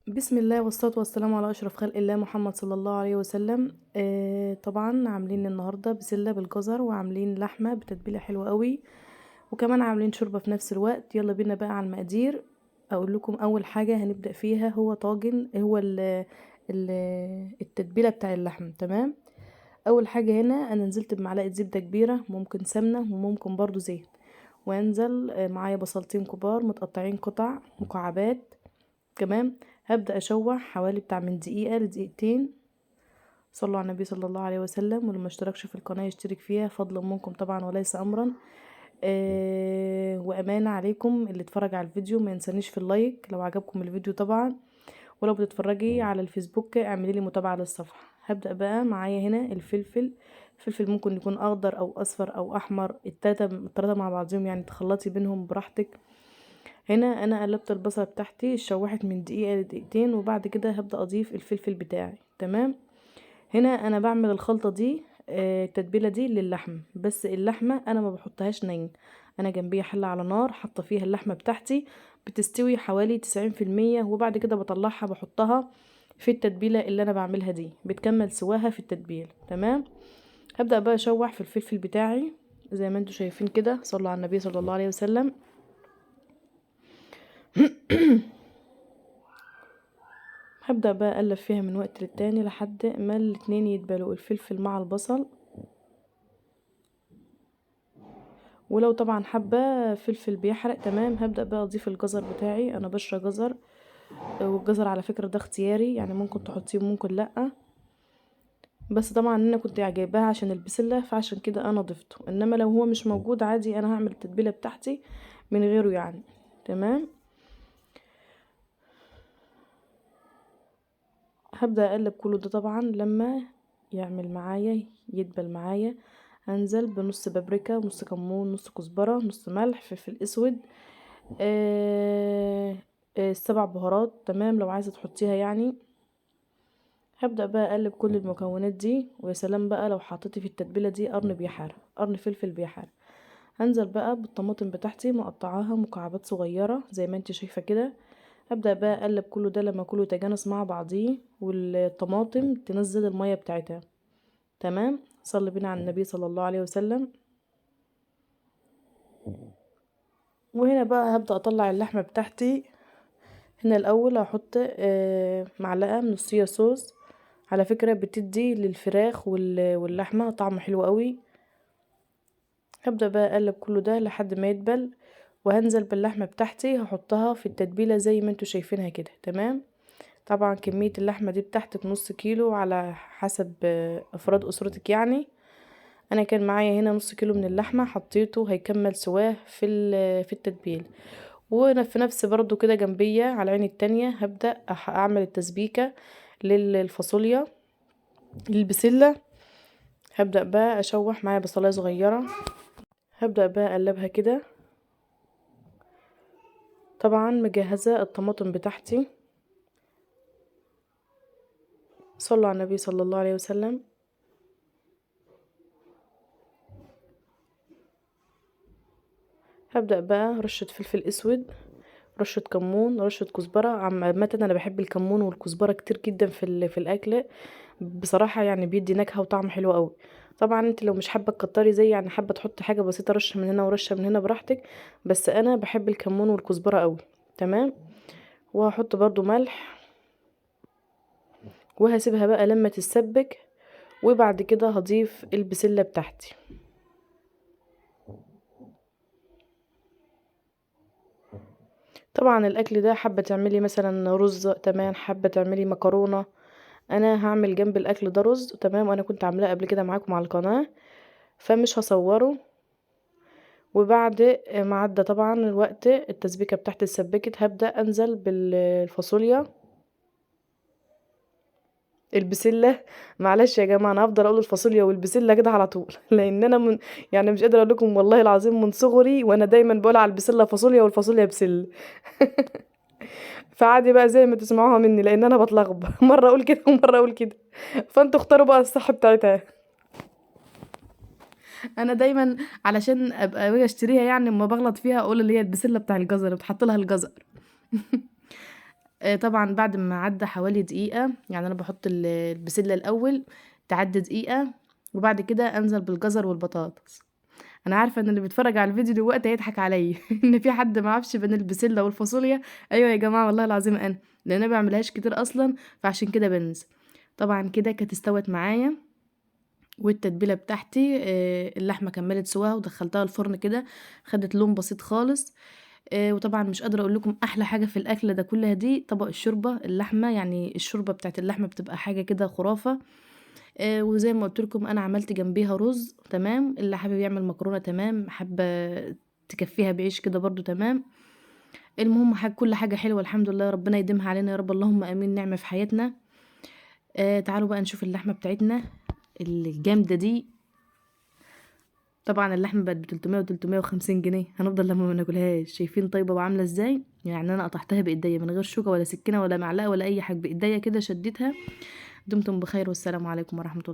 بسم الله والصلاة والسلام على أشرف خلق الله محمد صلى الله عليه وسلم. طبعا عاملين النهاردة بسلة بالجزر، وعاملين لحمة بتتبيلة حلوة قوي، وكمان عاملين شوربة في نفس الوقت. يلا بينا بقى على المقادير. اقول لكم اول حاجة هنبدأ فيها هو طاجن، هو ال ال التتبيلة بتاع اللحم. تمام. اول حاجة هنا انا نزلت بمعلقة زبدة كبيرة، ممكن سمنة وممكن برضو زيت، وانزل معايا بصلتين كبار متقطعين قطع مكعبات. تمام. هبدأ اشوح حوالي بتاع من دقيقة لدقيقتين. صلوا على النبي صلى الله عليه وسلم، واللي ما اشتركش في القناة يشترك فيها فضلا منكم طبعا وليس امرا. وامانة عليكم اللي اتفرج على الفيديو ما ينسانيش في اللايك لو عجبكم الفيديو طبعا، ولو بتتفرجي على الفيسبوك اعملي لي متابعة للصفحة. هبدأ بقى معايا هنا الفلفل. الفلفل ممكن يكون اخضر او اصفر او احمر، التلاتة مع بعضهم، يعني تخلطي بينهم براحتك. هنا انا قلبت البصله بتاعتي، اتشوحت من دقيقة لدقيقتين، وبعد كده هبدا اضيف الفلفل بتاعي. تمام. هنا انا بعمل الخلطة دي، التتبيله دي للحم، بس اللحمة انا ما بحطهاش ني، انا جنبي حله على نار حاطه فيها اللحمة بتاعتي، بتستوي حوالي 90%، وبعد كده بطلعها بحطها في التتبيله اللي انا بعملها دي، بتكمل سواها في التتبيله. تمام. هبدا بقى اشوح في الفلفل بتاعي زي ما انتم شايفين كده. صلوا على النبي صلى الله عليه وسلم. هبدأ بقى اقلب فيها من وقت للتاني لحد ما الاتنين يتبلوا، الفلفل مع البصل. ولو طبعا حابة فلفل بيحرق. تمام. هبدأ بقى اضيف الجزر بتاعي، انا بشرة جزر، والجزر على فكرة ده اختياري، يعني ممكن تحطيه وممكن لأ، بس طبعا انا كنت جايباها عشان البسلة فعشان كده انا ضفته، انما لو هو مش موجود عادي انا هعمل التتبيلة بتاعتي من غيره يعني. تمام. هبدأ اقلب كله ده طبعا لما يعمل معايا يدبل معايا. هنزل بنص بابريكا، نص كمون، نص كزبرة، نص ملح، فلفل اسود، 7 بهارات. تمام. لو عايزة تحطيها يعني. هبدأ بقى اقلب كل المكونات دي، ويا سلام بقى لو حطيتي في التتبيلة دي قرن بيحار، قرن فلفل بيحار. هنزل بقى بالطماطم بتاعتي مقطعاها مكعبات صغيرة زي ما انت شايفة كده. هبدأ بقى اقلب كله ده لما كله يتجانس مع بعضيه والطماطم تنزل المية بتاعتها. تمام. صلي بينا على النبي صلى الله عليه وسلم. وهنا بقى هبدأ اطلع اللحمة بتاعتي. هنا الاول هحط معلقة من الصويا صوص، على فكرة بتدي للفراخ واللحمة طعم حلو قوي. هبدأ بقى اقلب كله ده لحد ما يدبل، وهنزل باللحمة بتاعتي هحطها في التتبيلة زي ما انتوا شايفينها كده. تمام. طبعا كمية اللحمة دي بتاعتك نص كيلو على حسب افراد اسرتك يعني. انا كان معايا هنا نص كيلو من اللحمة حطيته، هيكمل سواه في التتبيل. وفي نفس برضو كده جنبية على العين التانية هبدأ اعمل التسبيكة للفاصوليا للبسلة. هبدأ بقى اشوح معايا بصلاية صغيرة، هبدأ بقى اقلبها كده. طبعا مجهزة الطماطم بتاعتي. صلوا على النبي صلى الله عليه وسلم. هبدأ بقى رشة فلفل اسود، رشة كمون، رشة كزبرة. عامة انا بحب الكمون والكزبرة كتير جدا في الاكل بصراحة، يعني بيدي نكهة وطعم حلو قوي. طبعا انت لو مش حابة تكتري زي يعني، حابة تحطي حاجة بسيطة، رشة من هنا ورشة من هنا براحتك، بس انا بحب الكمون والكزبرة قوي. تمام. وهحط برضو ملح، وهسيبها بقى لما تتسبك، وبعد كده هضيف البسلة بتاعتي. طبعا الاكل ده حابة تعملي مثلا رز، تمام، حابة تعملي مكرونة. انا هعمل جنب الاكل ده رز. تمام. وانا كنت عاملاه قبل كده معاكم على القناة فمش هصوره. وبعد ما عدى طبعا الوقت التسبيكة بتاعتي اتسبكت، هبدأ انزل بالفاصوليا البسلة. معلش يا جماعة انا هفضل اقول الفاصوليا والبسلة كده على طول لان انا من يعني مش قادرة اقول لكم والله العظيم من صغري وانا دايما بقول على البسلة فاصوليا والفاصوليا بسلة. فعادي بقى زي ما تسمعوها مني لان انا بتلخبط مرة اقول كده ومرة اقول كده، فانتوا اختاروا بقى الصح بتاعتها. انا دايما علشان ابقى باجي اشتريها يعني اما بغلط فيها اقول اللي هي البسلة بتاع الجزر، بتحط لها الجزر. طبعا بعد ما عدى حوالي دقيقة، يعني انا بحط البسله الاول تعدي دقيقة، وبعد كده انزل بالجزر والبطاطس. انا عارفه ان اللي بيتفرج على الفيديو دلوقتي هيضحك عليا ان في حد ما عرفش بين البسله والفاصوليا. ايوه يا جماعة والله العظيم انا، لان انا ما بعملهاش كتير اصلا، فعشان كده بنسى. طبعا كده كانت استوت معايا، والتتبيله بتاعتي اللحمة كملت سواها ودخلتها الفرن كده، خدت لون بسيط خالص. وطبعا مش قادرة اقول لكم احلى حاجة في الاكلة ده كلها دي طبق الشوربة اللحمة، يعني الشوربة بتاعت اللحمة بتبقى حاجة كده خرافه. وزي ما قلت لكم انا عملت جنبيها رز، تمام. اللي حابب يعمل مكرونه تمام، حابة تكفيها بعيش كده برضو تمام. المهم كل حاجة حلوة الحمد لله، ربنا يديمها علينا يا رب، اللهم امين، نعمه في حياتنا. تعالوا بقى نشوف اللحمة بتاعتنا الجامدة دي. طبعا اللحمة بقت بتلتمية وتلتمية وخمسين جنيه، هنفضل لما ما ناكلهاش. شايفين طيبة وعامله ازاي؟ يعني انا قطعتها بايديا من غير شوكه ولا سكينة ولا معلقه ولا اي حاجة، بايديا كده شديتها. دمتم بخير والسلام عليكم ورحمة الله.